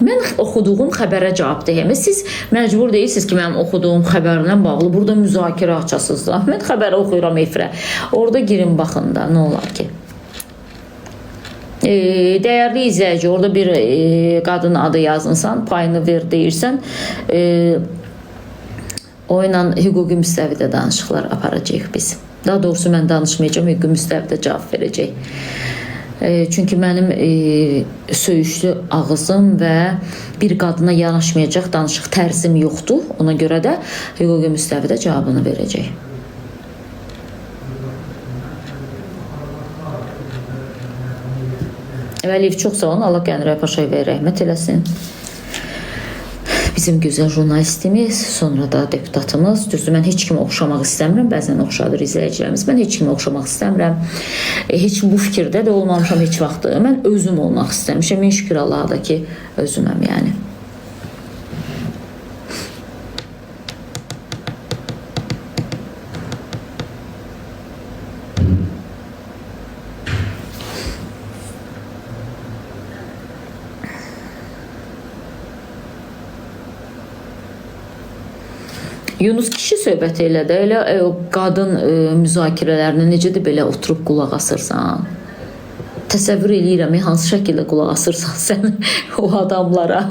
Mən oxuduğum xəbərə cavab deyəm. Siz məcbur deyilsiniz ki, mənim oxuduğum xəbərlə bağlı burada müzakirə açasınız da. Mən xəbəri oxuyuram efirə. Orada girin baxın da, nə olar ki. Dəyərli izləyici, orada bir qadın adı yazınsan, payını ver deyirsən. O ilə hüquqi müstəvidə danışıqlar aparacağıq biz. Daha doğrusu mən danışmayacağam, hüquqi müstəvidə cavab verəcək. Çünki mənim söyüşlü ağızım və bir qadına yanaşmayacaq danışıq tərzim yoxdur. Ona görə də hüquqi müstəvidə cavabını verəcək. Vəliyev, çox sağ olun. Allah Qənirə Paşayevə rəhmət eləsin. Bizim gözəl jurnalistimiz, sonra da deputatımız. Düzdür, mən heç kimə oxşamaq istəmirəm. Bəzən oxşadır izləyicilərimiz. Mən heç kimə oxşamaq istəmirəm. Heç bu fikirdə də olmamışam heç vaxt. Mən özüm olmaq istəmişəm. Min şükür Allaha da ki, özüməm yəni. Yunus kişi söhbəti elə də, elə o qadın müzakirələrinə necə də belə oturub qulaq asırsan? Təsəvvür eləyirəm, hansı şəkildə qulaq asırsan sən o adamlara.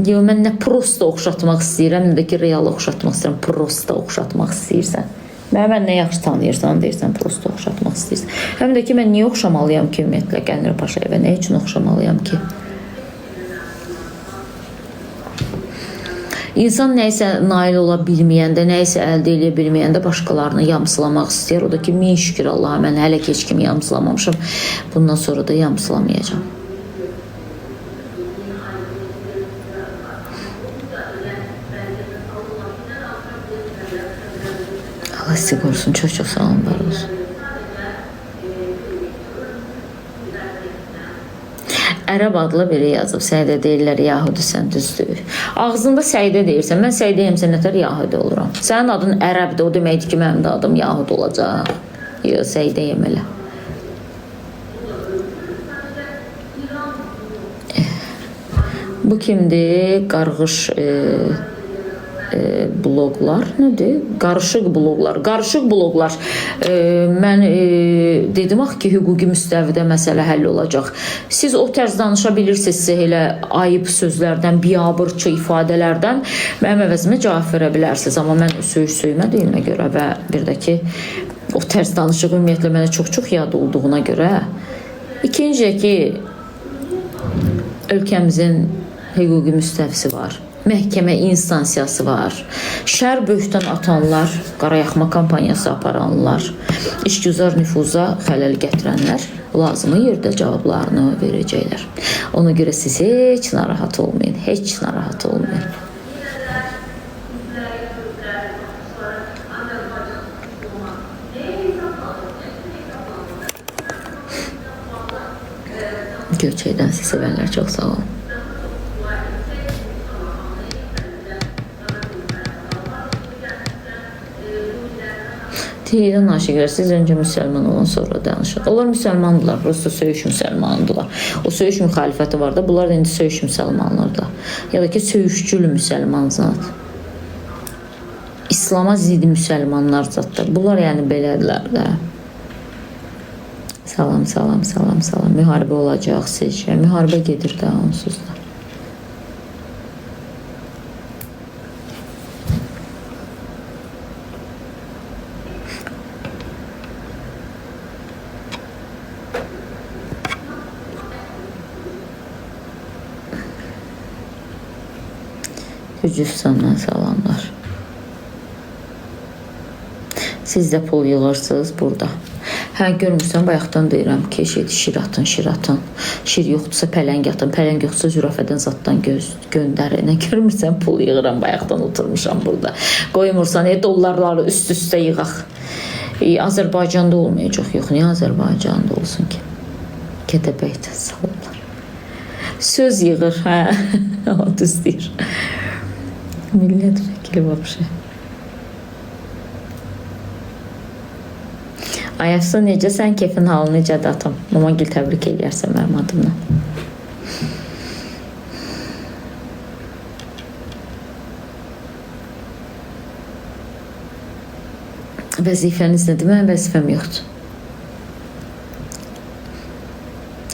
Yo, mən nə prosta oxşatmaq istəyirəm, nə də ki real oxşatmaq istəyirəm. Prosta oxşatmaq istəyirsən. Mən nə yaxşı tanıyırsan, deyirsən, prosta oxşatmaq istəyirsən. Həm də ki, mən niyə oxşamalıyam ki, ümumiyyətlə Qənirə Paşayevə, nə üçün oxşamalıyam ki? İnsan nəyisə nail ola bilməyəndə, nəyisə əldə edə bilməyəndə başqalarını yamsılamaq istəyir. O da ki, min şükür Allaha, mən hələ ki heç kimi yamsılamamışam. Bundan sonra da yamsılamayacağam. Allah sizi qorusun. Çox-çox sağ olun, var olsun. Ərəb adlı biri yazıb, Səidə deyirlər, Yahudisən, düzdür. Ağzında Səidə deyirsən, mən Səidəyəmsə nətər Yahudi oluram. Sənin adın Ərəbdir, o deməkdir ki, mənim də adım Yahudi olacaq. Yox, Səidəyəm elə. Bu kimdir? Qarğış bloqlar nədir? Qarışıq bloqlar. Qarışıq bloqlar. Mən dedim axı ki, hüquqi müstəvidə məsələ həll olacaq. Siz o tərz danışa bilirsinizsə elə ayıb sözlərdən, biabırçı ifadələrdən mənim əvəzimə cavab verə bilərsiniz. Amma mən söyüş söymədiyimə görə və bir də ki, o tərz danışıq ümumiyyətlə mənə çox-çox yad olduğuna görə. İkinci ki, ölkəmizin hüquqi müstəvisi var. Məhkəmə instansiyası var. Şər böhtan atanlar, qarayaxma kampaniyası aparanlar, işgüzar nüfuza xələl gətirənlər lazımı yerdə cavablarını verəcəklər. Ona görə siz heç narahat olmayın, heç narahat olmayın. Göyçəkdən sizi sevənlər, çox sağ olun. Deyirən aşiqlər, siz öncə müsəlman olun, sonra danışın. Onlar müsəlmandılar, prosta söyüş müsəlmandılar. O söyüş müxalifəti var da, bunlar da indi söyüş müsəlmanlardır. Ya da ki, söyüşcül müsəlman zat. İslama zidd müsəlmanlar zatdır. Bunlar yəni belədirlər də. Salam, salam, salam, salam. Müharibə olacaq sizcə. Müharibə gedir də onsuz da. Gürcüstandan salamlar. Siz də pul yığırsınız burada. Hə, görmürsən, bayaqdan deyirəm ki, şeydir, şir atın, şir atın. Şir yoxdursa pələng atın, pələng yoxdursa zürafədən zaddan göndərin. Nə görmürsən, pul yığıram, bayaqdan oturmuşam burada. Qoymursan, dollarları üst-üstə yığaq. Azərbaycanda olmayacaq, yox, niyə Azərbaycanda olsun ki? Gədəbəydən salamlar. Söz yığır, hə, o düz deyir. Millət vəkili vəbşə. Ay Əfsun, necəsən? Kefin halı necədir atam? Mamagil təbrik eləyərsən mənim adımdan. Vəzifəniz nədir? Mənim vəzifəm yoxdur.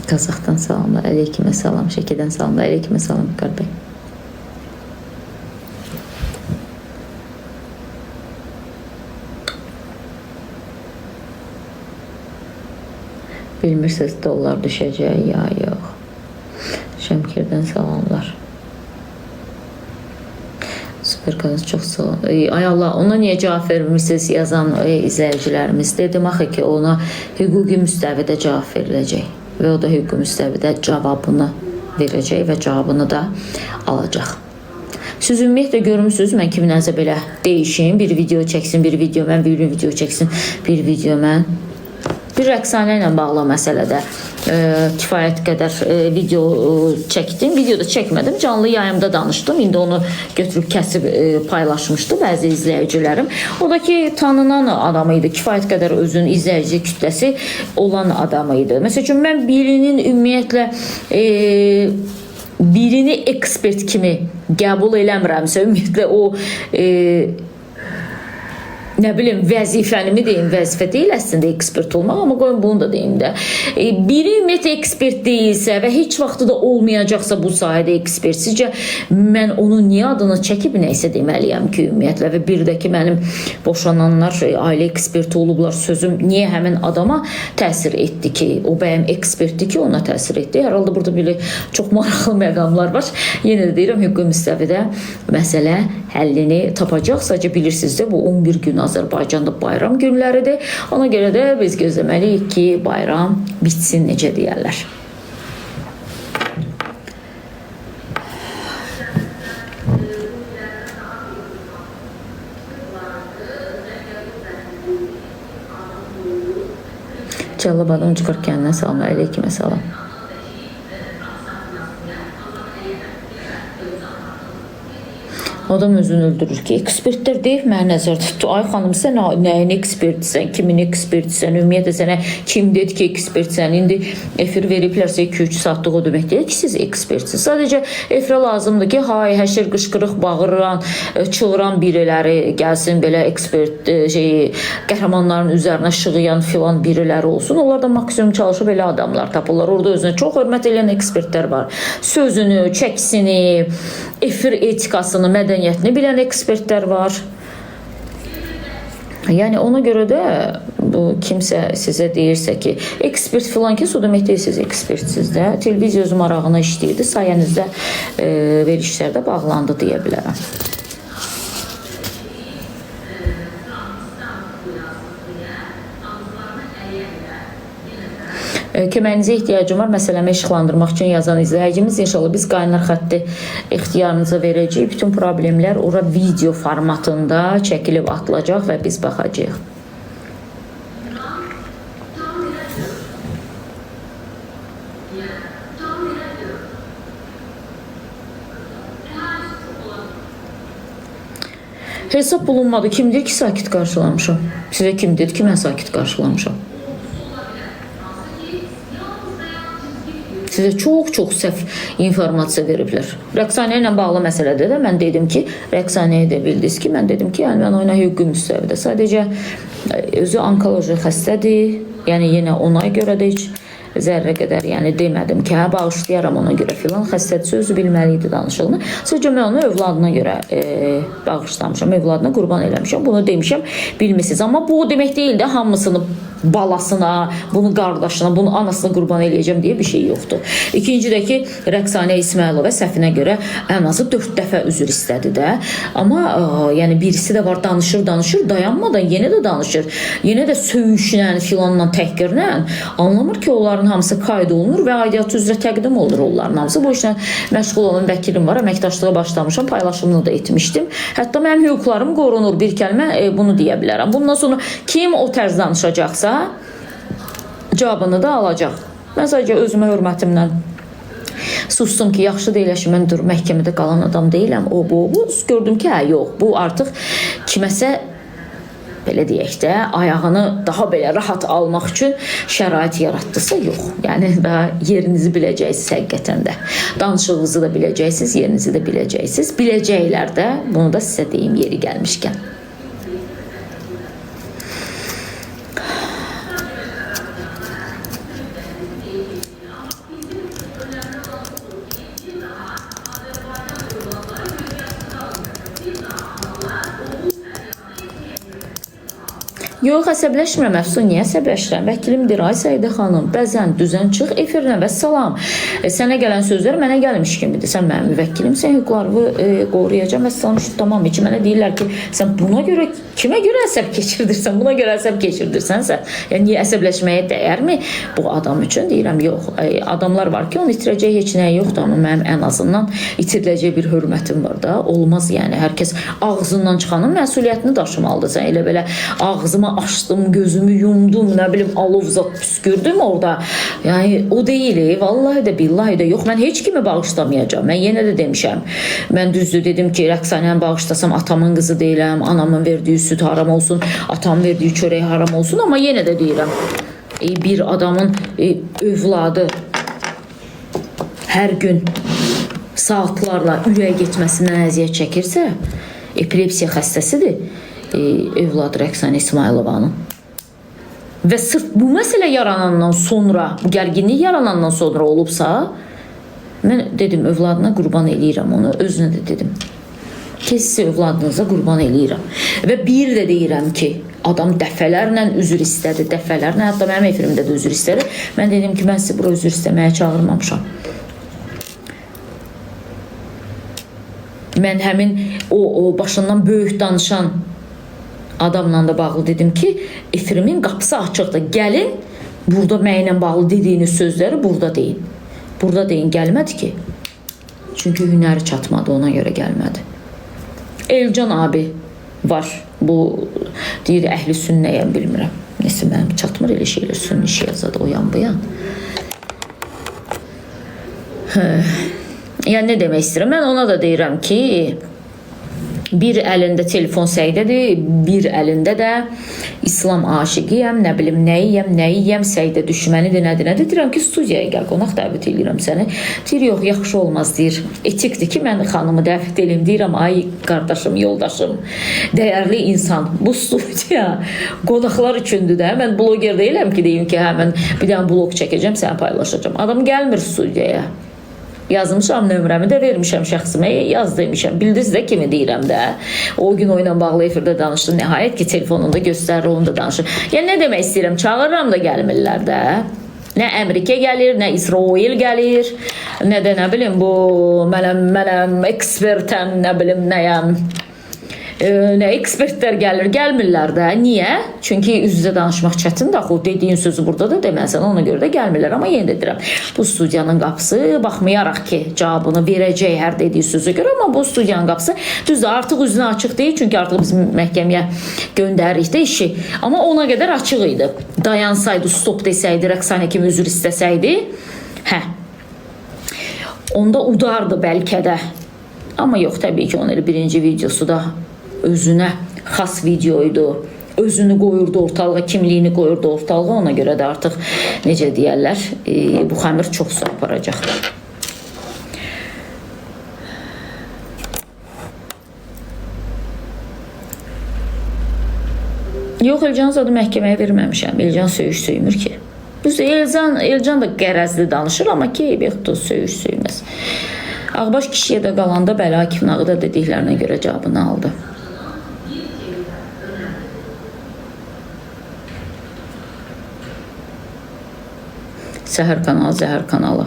Qazaxdan salamlar, aleykümə salam, Şəkidən salamlar, aleykümə salam Vüqar bəy. Bilmirsiniz dollar düşəcək ya yox. Şəmkirdən salamlar. Süper qadın, çox sağ olun. Ay Allah, ona niyə cavab vermirsiniz yazan izləyicilərimiz? Dedim axı ki, ona hüquqi müstəvidə cavab veriləcək və o da hüquqi müstəvidə cavabını verəcək və cavabını da alacaq. Siz ümumiyyətlə görmüsünüz, mən kiminləsə belə deyişim, bir video çəksin, bir video mən, bir video çəksin, bir video mən. Bir rəqsanə ilə bağlı məsələdə kifayət qədər video çəkdim. Videoda çəkmədim, canlı yayımda danışdım. İndi onu götürüb kəsib paylaşmışdı bəzi izləyicilərim. O da ki, tanınan adam idi. Kifayət qədər özünün izləyici kütləsi olan adam idi. Məsəl üçün, mən birinin ümumiyyətlə birini ekspert kimi qəbul eləmirəmsə, ümumiyyətlə o nə bilim vəzifəni deyim, vəzifə deyil əslində ekspert olmaq, amma qoyun bunu da deyim də. Biri ümumiyyətlə ekspert deyilsə və heç vaxtı da olmayacaqsa bu sahədə ekspert, sizcə mən onun niyə adını çəkib nə isə deməliyəm ki, ümumiyyətlə və bir də ki mənim boşananlar ailə eksperti olublar sözüm niyə həmin adama təsir etdi ki, o bəyəm ekspertdir ki, ona təsir etdi. Hər halda burada belə çox maraqlı məqamlar var. Yenə də deyirəm, hüquqi müstəvidə məsələ həllini tapacaq. Sadəcə bilirsiniz də bu 11 gün Azərbaycanda bayram günləridir. Ona görə də biz gözləməliyik ki, bayram bitsin, necə deyərlər. Cəlilabadın Ucqar kəndindən salam, aleyküm salam. Adam özünü öldürür ki, ekspertlər deyib mənə nəzərdə tutdu. Ay xanım, sən nəyin ekspertisən, kimin ekspertisən, ümumiyyətlə sənə kim dedi ki, ekspertsən? İndi efir veriblərsə 2-3 saatlıq o demək deyil ki, siz ekspertsiniz. Sadəcə efirə lazımdır ki, hay, həşir, qışqırıq, bağıran, çığıran biriləri gəlsin, belə ekspert qəhrəmanların üzərinə şığıyan filan biriləri olsun. Onlar da maksimum çalışıb elə adamlar tapırlar. Orada özünə çox hörmət edən ekspertlər var. Sözünü, çəkisini, efir etikasını, mədəniyyətini bilən ekspertlər var. Yəni ona görə də bu kimsə sizə deyirsə ki, ekspert filan ki, o demək deyil siz ekspertsiz də. Televiziya öz marağına işləyirdi. Sayənizdə verilişlər də bağlandı deyə bilərəm. Köməyinizə ehtiyacım var. Məsələmi işıqlandırmaq üçün yazan izləyicimiz. İnşallah biz qaynar xətti ixtiyarınıza verəcəyik. Bütün problemlər ora video formatında çəkilib atılacaq və biz baxacağıq. Hesab bulunmadı. Kim deyir ki, sakit qarşılamışam? Sizə kim dedi ki, mən sakit qarşılamışam? Sizə çox-çox səhv informasiya veriblər. Rəqsanə ilə bağlı məsələdə də mən dedim ki, rəqsanəyə də bildiniz ki, mən dedim ki, yəni mən ona hüquqi müstəvidə. Sadəcə özü onkoloji xəstədir. Yəni yenə ona görə də heç zərrə qədər yəni demədim ki, hə bağışlayaram ona görə filan xəstədirsə özü bilməli idi danışığını. Sadəcə mən onu övladına görə bağışlamışam, övladına qurban eləmişəm. Bunu demişəm, bilmisiniz. Amma bu o demək deyil də hamısını balasına, bunu qardaşına, bunu anasına qurban eləyəcəm deyə bir şey yoxdur. İkinci də ki, Rəqsanə İsmayılova səhvinə görə ən azı 4 dəfə üzr istədi də. Amma yəni birisi də var danışır, danışır, dayanmadan yenə də danışır. Yenə də söyüşlə, filanla, təhqirlə anlamır ki, onların hamısı qayd olunur və aidiyyatı üzrə təqdim olunur onların hamısı. Bu işlə məşğul olan vəkilim var, əməkdaşlığa başlamışam, paylaşımını da etmişdim. Hətta mənim hüquqlarım qorunur, bir kəlmə bunu deyə bilərəm. Bundan sonra kim o tərz danışacaqsa cavabını da alacaq. Mən sadəcə özümə hörmətimlə sustum ki, yaxşı deyil, mən dur məhkəmədə qalan adam deyiləm. O, bu, bu. Gördüm ki, hə, yox, bu artıq kiməsə Belə deyək də, ayağını daha belə rahat almaq üçün şərait yaratdısa, yox. Yəni daha yerinizi biləcəksiniz həqiqətən də. Danışığınızı da biləcəksiniz, yerinizi də biləcəksiniz. Biləcəklər də, bunu da sizə deyim yeri gəlmişkən. Yox, əsəbləşmirəm Əfsun, niyə əsəbləşirəm? Vəkilimdir ay Səidə xanım. Bəzən düzən çıx efirlə və salam. Sənə gələn sözlər mənə gəlmiş kimidir. Sən mənim müvəkkilimsən, hüquqlarımı qoruyacağam və salam şu tamam. Heç mənə deyirlər ki, sən buna görə kimə görə əsəb keçirdirsən? Buna görə əsəb keçirdirsənsə, yəni niyə əsəbləşməyə dəyərmi bu adam üçün? Deyirəm, yox. Adamlar var ki, onun itirəcəyi heç nəyi yoxdur, amma mənim ən azından itiriləcək bir hörmətim var da. Olmaz yəni. Hər kəs ağzından çıxanın məsuliyyətini daşımalıdır. Sən elə belə ağzıma açdım, gözümü yumdum, nə bilim alov zad püskürdüm orada. Yəni o deyil, vallahi də billahi də yox. Mən heç kimi bağışlamayacağam. Mən yenə də demişəm. Mən düzdür dedim ki, Rəqsanəni bağışlasam atamın qızı deyiləm, anamın verdiyi süd haram olsun, atamın verdiyi çörək haram olsun, amma yenə də deyirəm. Bir adamın övladı hər gün saatlarla ürək getməsindən əziyyət çəkirsə, epilepsiya xəstəsidir. Övladı Rəqsanə İsmailovanın. Və sırf bu məsələ yaranandan sonra, bu gərginlik yaranandan sonra olubsa, mən dedim övladına qurban eləyirəm onu, özünə də dedim. Ki sizi övladınıza qurban eləyirəm. Və bir də deyirəm ki, adam dəfələrlə üzr istədi, dəfələrlə, hətta mənim efirimdə də üzr istədi. Mən dedim ki, mən sizi bura üzr istəməyə çağırmamışam. Mən həmin o başından böyük danışan adamla da bağlı dedim ki, efirimin qapısı açıqdır. Gəlin, burada mənlə bağlı dediyiniz sözləri burada deyin. Burada deyin, gəlmədi ki. Çünki hünəri çatmadı, ona görə gəlmədi. Elcan abi var. Bu deyir əhli sünnəyəm, bilmirəm. Nəsə mənim çatmır elə şeylər, sünni işi yazadı o yan bu yan. Yəni nə demək istəyirəm? Mən ona da deyirəm ki, bir əlində telefon Səidədir, bir əlində də İslam aşiqiyəm, nə bilim nəyiyəm, nəyiyəm, Səidə düşmənidir, nədir, nədir. Deyirəm ki, studiyaya gəl, qonaq dəvət eləyirəm səni. Deyir, yox, yaxşı olmaz, deyir. Etikdir ki, mən xanımı dəvət eləyim. Deyirəm, ay qardaşım, yoldaşım, dəyərli insan, bu studiya qonaqlar üçündür də. Mən bloger deyiləm ki, deyim ki, hə, mən bir dənə blog çəkəcəm, səni paylaşacağam. Adam gəlmir studiyaya. Yazmışam, nömrəmi də vermişəm şəxsimə, yaz demişəm. Bildiniz də kimi deyirəm də. O gün o ilə bağlı efirdə danışdım. Nəhayət ki, telefonunda göstərir, onu da danışır. Yəni nə demək istəyirəm? Çağırıram da gəlmirlər də. Nə Amerika gəlir, nə İsrail gəlir, nə də nə bilim bu mənəm ekspertəm, nə bilim nəyəm. Nə ekspertlər gəlir, gəlmirlər də. Niyə? Çünki üz-üzə danışmaq çətindir axı. O dediyin sözü burada da deməlisən, ona görə də gəlmirlər. Amma yenə də deyirəm, bu studiyanın qapısı baxmayaraq ki, cavabını verəcək hər dediyi sözə görə, amma bu studiyanın qapısı düzdür, artıq üzünə açıq deyil, çünki artıq biz məhkəməyə göndəririk də işi. Amma ona qədər açıq idi. Dayansaydı, stop desəydi, Rəqsanə kimi üzr istəsəydi, hə, onda udardı bəlkə də. Amma yox, təbii ki, onun elə birinci videosu da özünə xas video idi. Özünü qoyurdu ortalığa, kimliyini qoyurdu ortalığa. Ona görə də artıq necə deyərlər, bu xəmir çox su aparacaq. Yox, Elcan zadı məhkəməyə verməmişəm. Elcan söyüş söymür ki. Düzdür, Elcan da qərəzli danışır, amma ki, eyb yoxdur, söyüş söyməz. Ağbaş kişiyə də qalanda Bəla Akifin ağı da dediklərinə görə cavabını aldı. Səhər kanalı, Zəhər kanalı.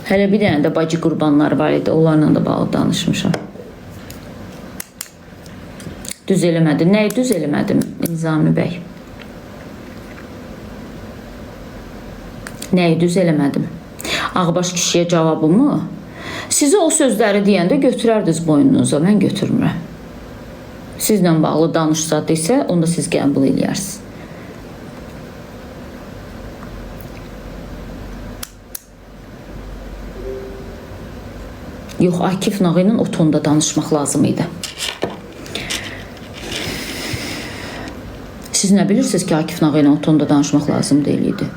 Hələ bir dənə də bacı qurbanları var idi. Onlarla da bağlı danışmışam. Düz eləmədim. Nəyi düz eləmədim Nizami bəy? Nəyi düz eləmədim? Ağbaş kişiyə cavabımı? Sizə o sözləri deyəndə götürərdiniz boynunuza. Mən götürmürəm. Sizlə bağlı danışsa desə, onda siz qəbul eləyərsiniz. Yox, Akif Nağı ilə o tonda danışmaq lazım idi. Siz nə bilirsiniz ki, Akif Nağı ilə o tonda danışmaq lazım deyil idi?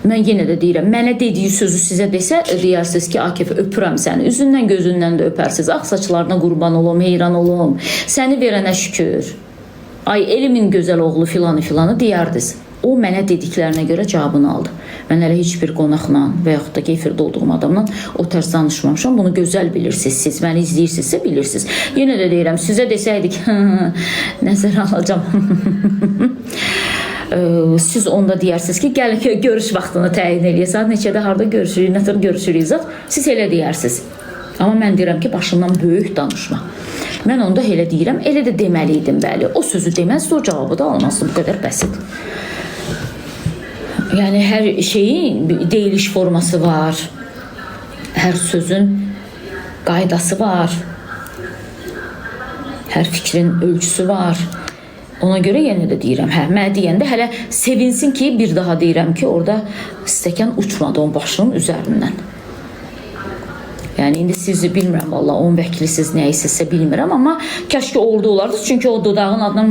Mən yenə də deyirəm, mənə dediyi sözü sizə desə, deyərsiniz ki, Akif öpürəm səni. Üzündən gözündən də öpərsiniz. Ağ saçlarına qurban olum, heyran olum. Səni verənə şükür. Ay elimin gözəl oğlu filanı filanı deyərdiniz. O mənə dediklərinə görə cavabını aldı. Mən hələ heç bir qonaqla və yaxud da ki, efirdə olduğum adamla o tərz danışmamışam. Bunu gözəl bilirsiniz siz. Məni izləyirsinizsə bilirsiniz. Yenə də deyirəm, sizə desəydik, nəzərə alacağam. Siz onda deyərsiniz ki, gəlin ki, görüş vaxtını təyin eləyək. Saat neçədə harda görüşürük, nə tür görüşürük zat. Siz elə deyərsiniz. Amma mən deyirəm ki, başından böyük danışma. Mən onda elə deyirəm, elə də deməli idim, bəli. O sözü deməzdi, o cavabı da almazdı. Bu qədər bəsit. Yəni hər şeyin bir deyiliş forması var. Hər sözün qaydası var. Hər fikrin ölçüsü var. Ona görə yenə də deyirəm, hə, mənə deyəndə hələ sevinsin ki, bir daha deyirəm ki, orada stəkan uçmadı onun başının üzərindən. Yəni indi sizi bilmirəm vallah, onun vəkilisiz nə isinizsə bilmirəm, amma kaş ki orada olardınız. Çünki o dodağın adına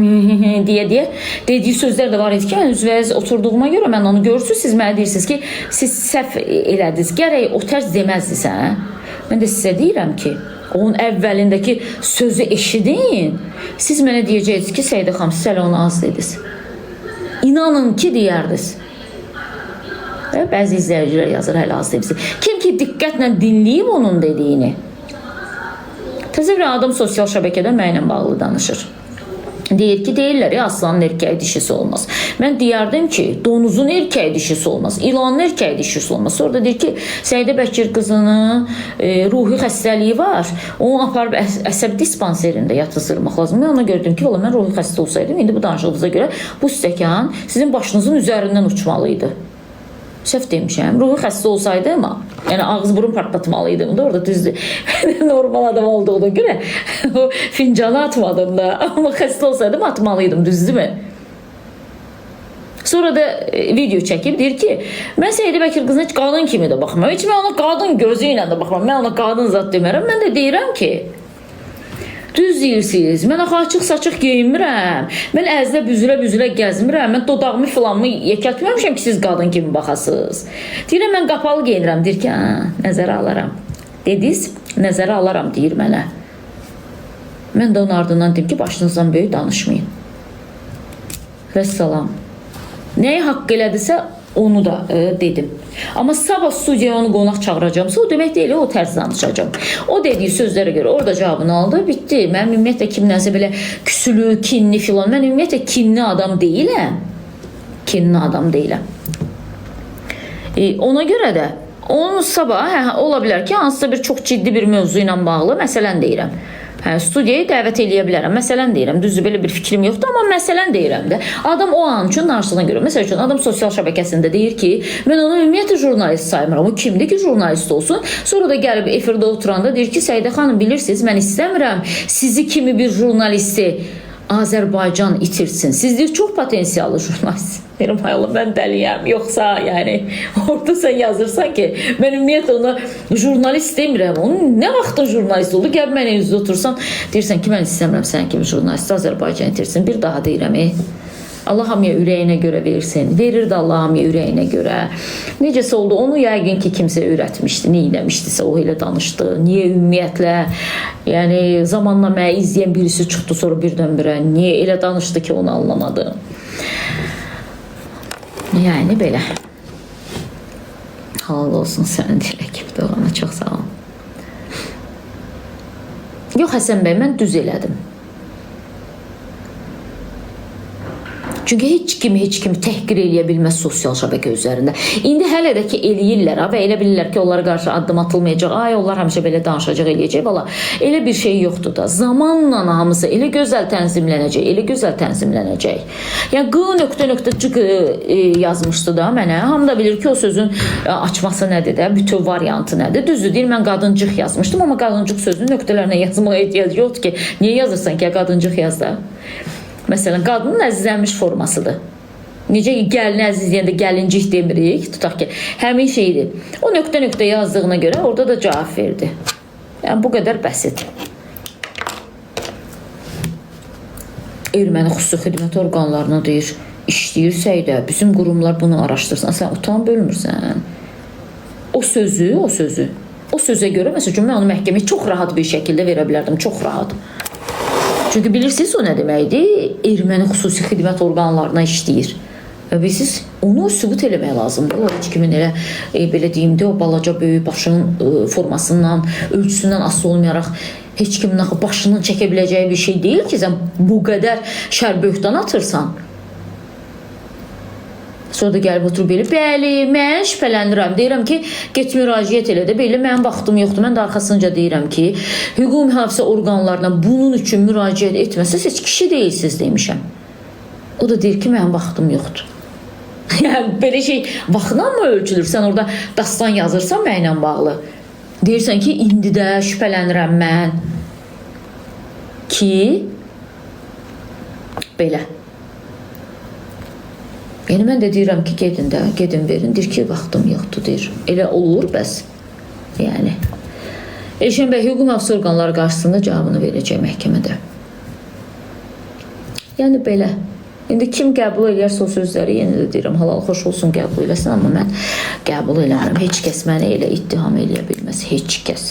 deyə deyə dediyi sözlər də var idi ki, mən üzvəyiz oturduğuma görə mən onu görürsüz, siz mənə deyirsiniz ki, siz səhv elədiniz. Gərək o tərz deməzdiniz, hə? Mən də sizə deyirəm ki, onun əvvəlindəki sözü eşidin. Siz mənə deyəcəksiniz ki, Səidə xanım, siz hələ onu az dediniz. İnanın ki, deyərdiniz. Və bəzi izləyicilər yazır hələ az demişsiniz. Kim ki diqqətlə dinləyib onun dediyini. Təzə bir adam sosial şəbəkədə mənimlə bağlı danışır. Deyir ki, deyirlər ya aslanın erkəyi dişisi olmaz. Mən deyərdim ki, donuzun erkəyi dişisi olmaz, ilanın erkəyi dişisi olmaz. Sonra da deyir ki, Səidə Bəkir qızının ruhi xəstəliyi var. Onu aparıb əsəb dispanserində yatızdırmaq lazım. Mən ona gördüm ki, valla mən ruhi xəstə olsaydım, indi bu danışığınıza görə bu stəkan sizin başınızın üzərindən uçmalı idi. Səhv demişəm. Ruhi xəstə olsaydım, yəni ağız burun partlatmalıydım da orada düzdür. Normal adam olduğuna görə o fincanı atmadım da. Amma xəstə olsaydım atmalıydım, düzdürmü? Sonra da video çəkib deyir ki, mən Səidə Bəkir qızına heç qadın kimi də baxmıram. Heç mən ona qadın gözü ilə də baxmıram. Mən ona qadın zat demərəm. Mən də deyirəm ki, düz deyirsiniz. Mən axı açıq-saçıq geyinmirəm. Mən əzlə büzülə-büzülə gəzmirəm. Mən dodağımı filanımı yekəltməmişəm ki, siz qadın kimi baxasınız. Deyirəm mən qapalı geyinirəm. Deyir ki, hə, nəzərə alaram. Dediniz, nəzərə alaram deyir mənə. Mən də onun ardından deyim ki, başınızdan böyük danışmayın. Vəssalam. Nəyi haqq elədisə onu da dedim. Amma sabah studiyaya onu qonaq çağıracağamsa, o demək deyil, o tərz danışacağam. O dediyi sözlərə görə orada cavabını aldı, bitdi. Mən ümumiyyətlə kimdənsə belə küsülü, kinli filan, mən ümumiyyətlə kinli adam deyiləm. Kinli adam deyiləm. Ona görə də onun sabah hə, ola bilər ki, hansısa bir çox ciddi bir mövzu ilə bağlı, məsələn deyirəm. Hə, studiyaya dəvət eləyə bilərəm. Məsələn deyirəm, düzdür belə bir fikrim yoxdur, amma məsələn deyirəm də. Adam o an üçün danışdığına görə, məsəl üçün adam sosial şəbəkəsində deyir ki, mən onu ümumiyyətlə jurnalist saymıram. O kimdir ki, jurnalist olsun? Sonra da gəlib efirdə oturanda deyir ki, Səidə xanım bilirsiniz, mən istəmirəm sizi kimi bir jurnalisti Azərbaycan itirsin. Siz deyir çox potensiallı jurnalist. Deyirəm, ay Allah, mən dəliyəm. Yoxsa yəni orada sən yazırsan ki, mən ümumiyyətlə ona jurnalist demirəm. Onun nə vaxtda jurnalist oldu? Gəl mənə üzdə otursan, deyirsən ki, mən istəmirəm sənin kimi jurnalist Azərbaycan itirsin. Bir daha deyirəm, Allah hamıya ürəyinə görə versin. Verir də Allah hamıya ürəyinə görə. Necəsə oldu, onu yəqin ki, kimsə öyrətmişdi, nə eləmişdisə o elə danışdı. Niyə ümumiyyətlə, yəni zamanla məni izləyən birisi çıxdı sonra birdən-birə niyə elə danışdı ki, onu anlamadım. Yəni belə. Halal olsun sənin Dilək Doğana, çox sağ ol. Yox Həsən bəy, mən düz elədim. Çünki heç kim heç kimi təhqir eləyə bilməz sosial şəbəkə üzərində. İndi hələ də ki eləyirlər ha və elə bilirlər ki, onlara qarşı addım atılmayacaq. Ay onlar həmişə belə danışacaq, eləyəcək. Valla elə bir şey yoxdur da. Zamanla hamısı elə gözəl tənzimlənəcək, elə gözəl tənzimlənəcək. Yəni q nöqtə nöqtə c yazmışdı da mənə. Hamı da bilir ki, o sözün açması nədir də, bütöv variantı nədir. Düzdür, deyir mən qadıncıq yazmışdım, amma qadıncıq sözünü nöqtələrlə yazmağa ehtiyac yoxdur ki. Niyə yazırsan ki, qadıncıq yaz da? Məsələn, qadının əzizlənmiş formasıdır. Necə ki, gəlini əzizləyəndə gəlincik demirik, tutaq ki, həmin şeydir. O nöqtə nöqtə yazdığına görə orada da cavab verdi. Yəni bu qədər bəsit. Erməni xüsusi xidmət orqanlarına deyir, işləyirsək də bizim qurumlar bunu araşdırsın. Sən utanıb ölmürsən. O sözü, o sözü, o sözə görə məsəl üçün mən onu məhkəməyə çox rahat bir şəkildə verə bilərdim, çox rahat. Çünki bilirsiniz o nə deməkdir? Erməni xüsusi xidmət orqanlarına işləyir. Və bilirsiniz, onu sübut eləmək lazımdır. O heç kimin elə belə deyim də o balaca böyük başının formasından, ölçüsündən asılı olmayaraq heç kimin axı başının çəkə biləcəyi bir şey deyil ki, sən bu qədər şər böhtan atırsan. Sonra da gəlib oturub belə, bəli, mən şübhələnirəm. Deyirəm ki, get müraciət elə də, belə mənim vaxtım yoxdur. Mən də arxasınca deyirəm ki, hüquq mühafizə orqanlarına bunun üçün müraciət etməsəz heç kişi deyilsiz demişəm. O da deyir ki, mənim vaxtım yoxdur. Yəni belə şey vaxtla mı ölçülür? Sən orada dastan yazırsan mənlə bağlı. Deyirsən ki, indi də şübhələnirəm mən ki belə. Yəni mən də deyirəm ki, gedin də, gedin verin. Deyir ki, vaxtım yoxdur, deyir. Elə olur bəs. Yəni Elşən bəy hüquq mühafizə orqanları qarşısında cavabını verəcək məhkəmədə. Yəni belə. İndi kim qəbul eləyərsə o sözləri, yenə də deyirəm, halal xoş olsun qəbul eləsin, amma mən qəbul eləmirəm. Heç kəs məni elə ittiham eləyə bilməz. Heç kəs.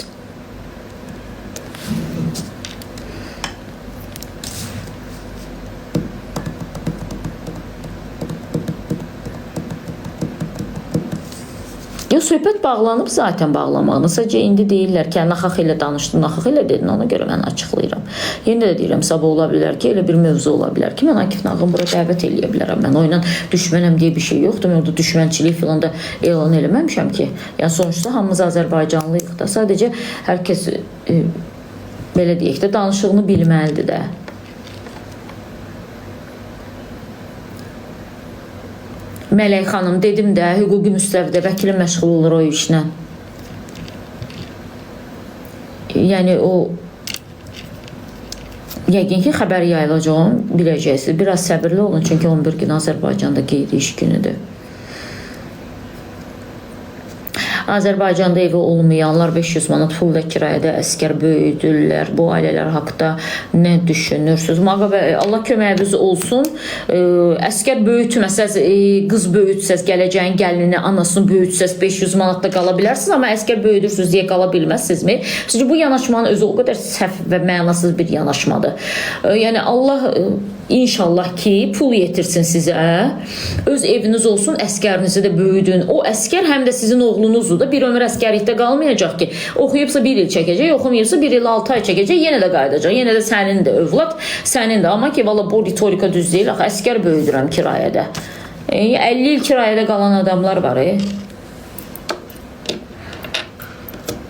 Yo, söhbət bağlanıb zaten bağlamağına. Sadəcə indi deyirlər ki, naxaq ilə danışdın, naxaq ilə dedin, ona görə mən açıqlayıram. Yenə də deyirəm, sabah ola bilər ki, elə bir mövzu ola bilər ki, mən Akif Nağın bura dəvət eləyə bilərəm. Mən o ilə düşmənəm deyə bir şey yoxdur. Mən orada düşmənçilik filan da elan eləməmişəm ki. Yəni sonuçda hamımız Azərbaycanlıyıq da. Sadəcə hər kəs belə deyək də danışığını bilməlidir də. Mələk xanım dedim də, hüquqi müstəvidə vəkilim məşğul olur o işlə. Yəni o yəqin ki, xəbər yayılacaq, biləcəksiniz. Biraz səbirli olun, çünki 11 gün Azərbaycanda qeyri iş günüdür. Azərbaycanda evi olmayanlar 500 manat pulla kirayədə əskər böyüdürlər. Bu ailələr haqda nə düşünürsünüz? Mağa bəy, Allah köməyiniz olsun. Əskər böyütməsəz, qız böyütsəz, gələcəyin gəlinini, anasını böyütsəz 500 manatda qala bilərsiniz, amma əskər böyüdürsünüz deyə qala bilməzsinizmi? Çünki bu yanaşmanın özü o qədər səhv və mənasız bir yanaşmadır. Yəni Allah İnşallah ki, pul yetirsin sizə. Öz eviniz olsun, əskərinizi də böyüdün. O əskər həm də sizin oğlunuzdur da. Bir ömür əskərlikdə qalmayacaq ki. Oxuyubsa bir il çəkəcək, oxumayıbsa bir il 6 ay çəkəcək, yenə də qayıdacaq. Yenə də sənin də övlad, sənin də. Amma ki, valla bu ritorika düz deyil. Axı, əskər böyüdürəm kirayədə. 50 il kirayədə qalan adamlar var.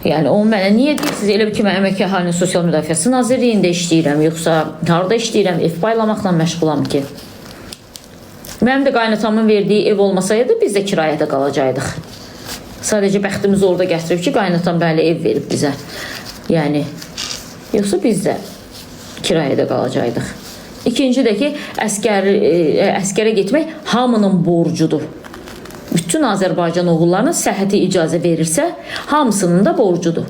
Yəni o mənə niyə deyirsiniz? Elə bil ki, mən Əmək Əhalinin Sosial Müdafiəsi Nazirliyində işləyirəm, yoxsa harda işləyirəm, ev paylamaqla məşğulam ki. Mənim də qaynatamın verdiyi ev olmasaydı, biz də kirayədə qalacaqdıq. Sadəcə bəxtimiz orada gətirib ki, qaynatam bəli ev verib bizə. Yəni, yoxsa biz də kirayədə qalacaqdıq. İkinci də ki, əskərə getmək hamının borcudur. Bütün Azərbaycan oğullarının səhhəti icazə verirsə, hamısının da borcudur.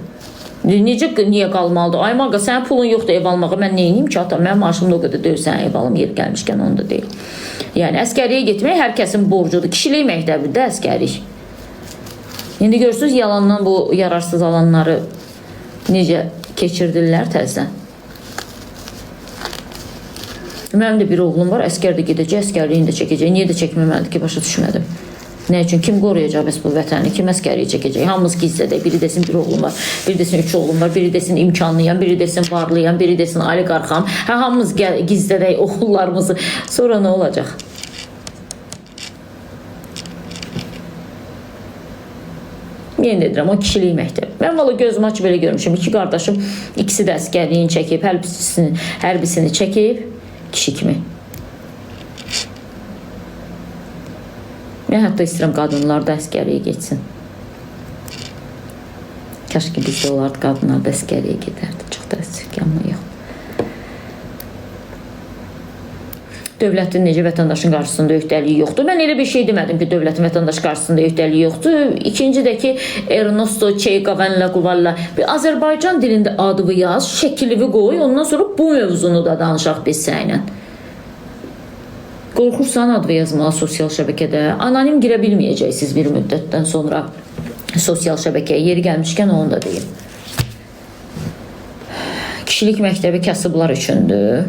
Necə, niyə qalmalıdır? Ay maqa, sənin pulun yoxdur ev almağa, mən nə edeyim ki, ata, mənim maaşım da o qədər deyil, sənə ev alım, yer gəlmişkən onu da deyil. Yəni, əskəriyə getmək hər kəsin borcudur. Kişilik məktəbidir əskərik. İndi görürsünüz, yalandan bu yararsız alanları necə keçirdirlər təzədən. Mənim də bir oğlum var, əskər də gedəcək, əskərliyini də çəkəcək. Niyə də çəkməməlidir ki, başa düşmədim. Nə üçün? Kim qoruyacaq bəs bu vətəni? Kim əskəriyə çəkəcək? Hamımız gizlədək. Biri desin bir oğlum var, biri desin 3 oğlum var, biri desin imkanlıyam, biri desin varlıyam, biri desin oliqarxam. Hə, hamımız gizlədək oğullarımızı. Sonra nə olacaq? Yenə deyirəm, o kişilik məktəbi. Mən valla gözümü açıb belə görmüşəm. İki qardaşım, ikisi də əskərliyini çəkib, hərbisini çəkib, kişi kimi. Mən hətta istəyirəm qadınlar da əskəriyə getsin. Kaş ki bizdə olardı, qadınlar da əskəriyə gedərdi. Çox təəssüf ki, amma yox. Dövlətin necə vətəndaşın qarşısında öhdəliyi yoxdur. Mən elə bir şey demədim ki, dövlətin vətəndaş qarşısında öhdəliyi yoxdur. İkinci də ki, Ernesto Che Guevara Guevara. Bir Azərbaycan dilində adını yaz, şəklini qoy, ondan sonra bu mövzunu da danışaq biz səninlə. Qorxursan adını yazmağa sosial şəbəkədə. Anonim girə bilməyəcəksiniz bir müddətdən sonra sosial şəbəkəyə. Yeri gəlmişkən onu da deyim. Kişilik məktəbi kasıblar üçündür.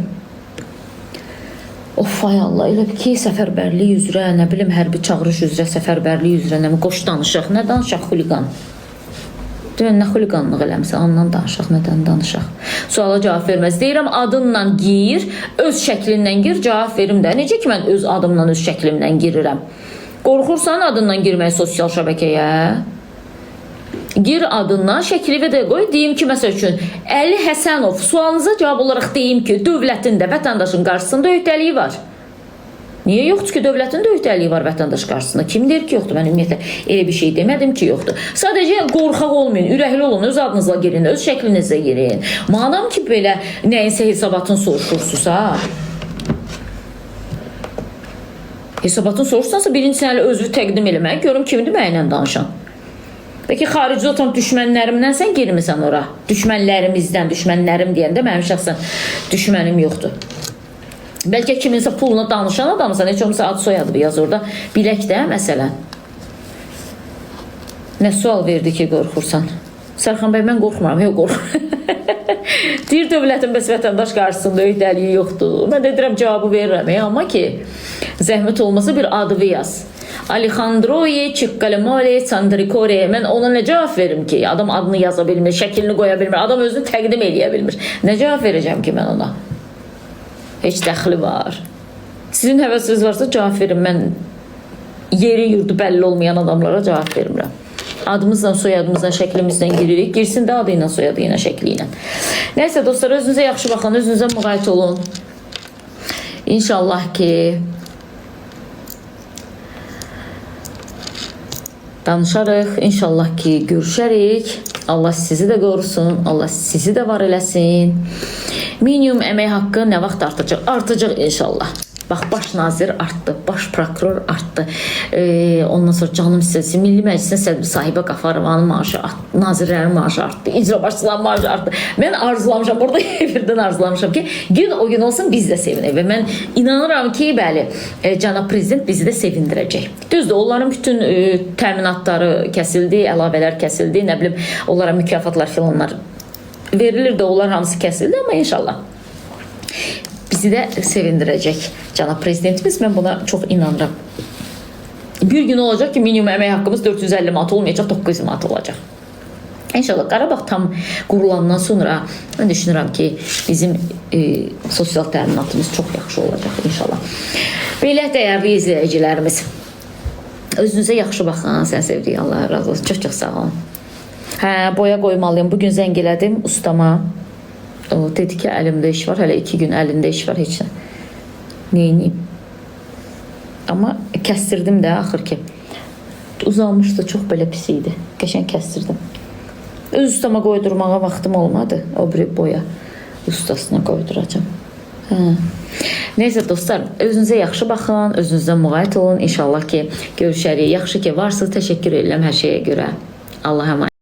Of ay Allah, elə ki səfərbərlik üzrə, nə bilim hərbi çağırış üzrə, səfərbərlik üzrə, nə bilim qoş danışaq, nə danışaq xuliqan. Deyirəm, nə xuliqanlıq eləmisən, ondan danışaq, nədən danışaq. Suala cavab verməz. Deyirəm, adınla gir, öz şəklindən gir, cavab verim də. Necə ki mən öz adımla, öz şəklimlə girirəm? Qorxursan adından girməyə sosial şəbəkəyə? Gir adından, şəklini də qoy. Deyim ki, məsəl üçün, Əli Həsənov, sualınıza cavab olaraq deyim ki, dövlətin də vətəndaşın qarşısında öhdəliyi var. Niyə yoxdur ki, dövlətin də öhdəliyi var vətəndaş qarşısında? Kim deyir ki, yoxdur? Mən ümumiyyətlə elə bir şey demədim ki, yoxdur. Sadəcə qorxaq olmayın, ürəkli olun, öz adınızla girin, öz şəklinizlə girin. Madam ki, belə nəyinsə hesabatını soruşursunuz, ha? Hesabatını soruşsansa birinci sən hələ özünü təqdim eləmək, görüm kimdir mənlə danışan. Bəlkə xaricdə oturan düşmənlərimdən sən girmisən ora. Düşmənlərimizdən, düşmənlərim deyəndə mənim şəxsən düşmənim yoxdur. Bəlkə kiminsə puluna danışan adamsan, heç olmasa ad soyadı yaz orada. Bilək də məsələn. Nə sual verdi ki, qorxursan? Sərxan bəy, mən qorxmuram, yox qorxuram. Deyir dövlətin bəs vətəndaş qarşısında öhdəliyi yoxdur. Mən də deyirəm cavabı verirəm, amma ki zəhmət olmasa bir adını yaz. Alejandroye Çikkalemole Sandrikore. Mən ona nə cavab verim ki? Adam adını yaza bilmir, şəklini qoya bilmir, adam özünü təqdim eləyə bilmir. Nə cavab verəcəm ki mən ona? Heç dəxli var. Sizin həvəsiniz varsa cavab verin. Mən yeri yurdu bəlli olmayan adamlara cavab vermirəm. Adımızla, soyadımızla, şəklimizlə giririk. Girsin də adı ilə, soyadı ilə, şəkli ilə. Nəysə dostlar, özünüzə yaxşı baxın, özünüzə müğayət olun. İnşallah ki danışarıq. İnşallah ki görüşərik. Allah sizi də qorusun, Allah sizi də var eləsin. Minimum əmək haqqı nə vaxt artacaq? Artacaq inşallah. Bax, baş nazir artdı, baş prokuror artdı. Ondan sonra canım hissəsi, Milli Məclisin sədri Sahibə Qafarovanın maaşı artdı, nazirlərin maaşı artdı, icra başçılarının maaşı artdı. Mən arzulamışam, burada birdən arzulamışam ki, gün o gün olsun biz də sevinək və mən inanıram ki, bəli, cənab prezident bizi də sevindirəcək. Düzdür, onların bütün təminatları kəsildi, əlavələr kəsildi, nə bilim, onlara mükafatlar filanlar verilirdi, onlar hamısı kəsildi, amma inşallah bizi də sevindirəcək cənab prezidentimiz. Mən buna çox inanıram. Bir gün olacaq ki, minimum əmək haqqımız 450 manat olmayacaq, 900 manat olacaq. İnşallah Qarabağ tam qurulandan sonra mən düşünürəm ki, bizim sosial təminatımız çox yaxşı olacaq inşallah. Belə dəyərli izləyicilərimiz, özünüzə yaxşı baxın. Sən sevdiyi Allah razı olsun. Çox-çox sağ olun. Hə, boya qoymalıyam. Bugün zəng elədim ustama. O dedi ki, əlimdə iş var. Hələ 2 gün əlində iş var, heç nə. Neyniyim? Amma kəstirdim də axır ki. Uzanmışdı, çox belə pis idi. Qəşəng kəstirdim. Öz ustama qoydurmağa vaxtım olmadı. O biri boya ustasına qoyduracağam. Hə. Neysə dostlar, özünüzə yaxşı baxın, özünüzə müğayət olun. İnşallah ki görüşərik. Yaxşı ki varsınız. Təşəkkür edirəm hər şeyə görə. Allah'a emanet.